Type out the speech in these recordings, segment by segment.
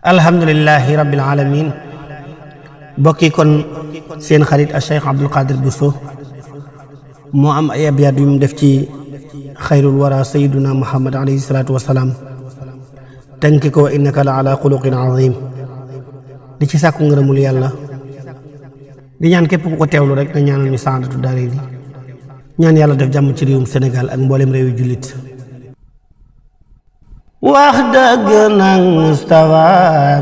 alhamdulillahi rabbil alamin bokki kon seen xarit a Cheikh Abdul Qadir Bousso moo am ay abyaat yu mu def ci xayrul wara sayyiduna Muhammad alayhi salatu wassalam tënk ko innaka la ala xuluqin azim di ci sàkku ngërëmul yàlla di ñaan képp ku ko teewlu rek na ñaanal ñu saadatu daari ni ñaan yàlla def jàmm ci réewum Sénégal ak mboolem réewi jullit wax dëgg nag Mustafa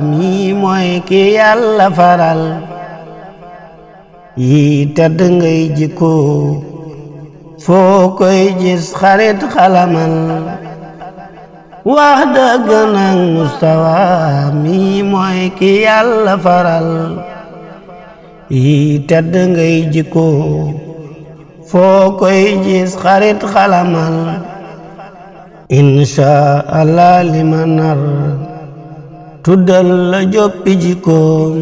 mi mooy ki yàlla faral yi tedd ngay jikko foo koy gis xarit xalamal wax dëgg nag Mustafa mi mooy ki yàlla faral yi tedd ngay jikko foo koy gis xarit xalamal insha Allah lima nar tuddal la joppi jikkoom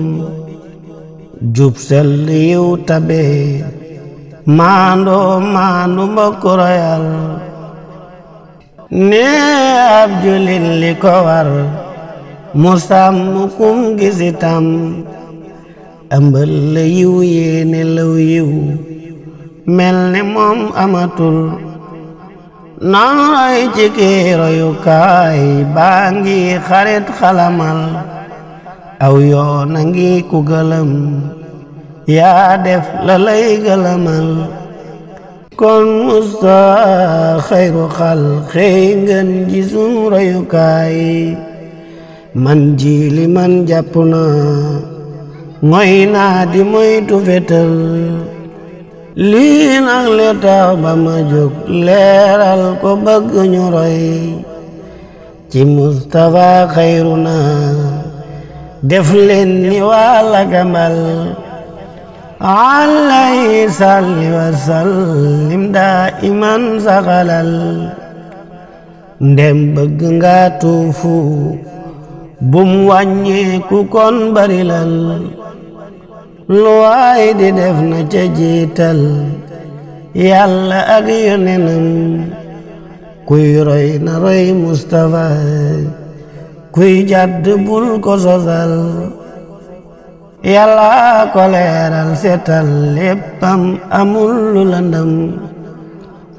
jub sell yiw tabe maandu mbokk royal ne ab julit li ko war mu sàmm kum gisitam ëmbal la yiw yéene law yiw mel ni moom amatul nooy ci kii royukaay baa ngi xarit xalamal aw yoon a ngi ku gëlëm yaa def la lay gëlëmal kon musta xayru xalqi ngeen ji sun royukaay man ji li man jàpp na ngoy naa di moytu fetal lii nag li tax ba ma jóg leeral ko bëgg ñu roy ci Mustafa xayruna def leen ni wàlla gambal alayhi salli wa sallim daa iman saxalal ndem bëgg nga tuufu bum wàññeeku kon barilal lu waay di def na ca jiital yàlla ak yonenam kuy roy na roy Mustafa kuy jàdd bul ko sosal yàlla ko leeral setal léppam amul lu landam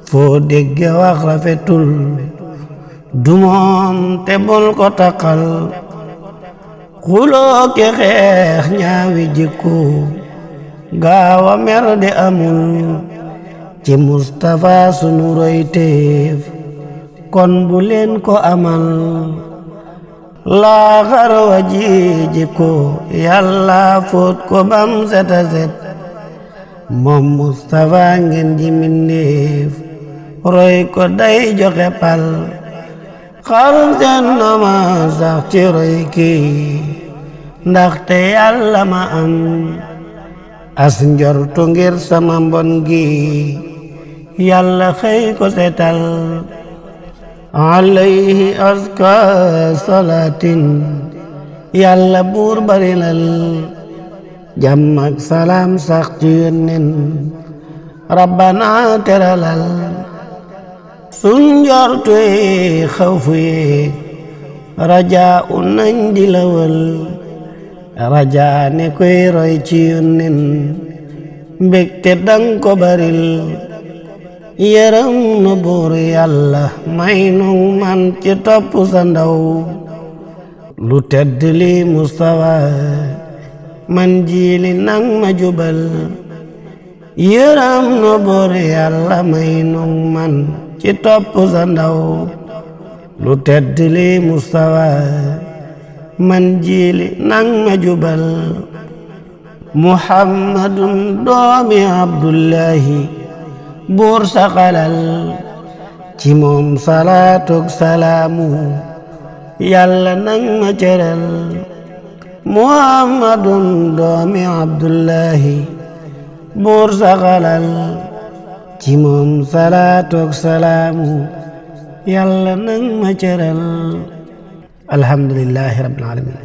foo dégge wax rafetul du moom te bul ko taqal xuloo ke xeex ñaawi jikko gaawa mer de amul ci Mustafa sunu roy teef kon bu leen ko amal laa xarwa ji jikko yàlla fóot ko bam seta set moom Mustafa ngeen ji mindeef roy ko day joxe pal xarum seen nama sax ci roy kii ndaxte yàlla ma am as njortu ngir sama mbon gi yàlla xëy ko setal alayhi aska salatin yàlla buur barilal jàmm ak salaam sax ci yónneen rabbana teralal sun njortu yi xawfu yi rajaa u nañ di lawal rajaa ne koy roy ci yónneen mbégte dang ko baril yërëm nu buur yàlla may nu man ci topp sa ndaw lu tedd li Mustafa man jiili nang ma jubal yërëm nu buur yàlla may nu man ci topp sa ndaw lu tedd li Mustafa man jiili nang ma jubal Muhammadun doomi Abdullahi buur saxalal ci moom salaatug salaamu yàlla nang ma cëral Muhammadun doomi Abdullahi buur saxalal ci moom salaatug salaamu yàlla nang ma cëral alhamdulillahi rabbil alamin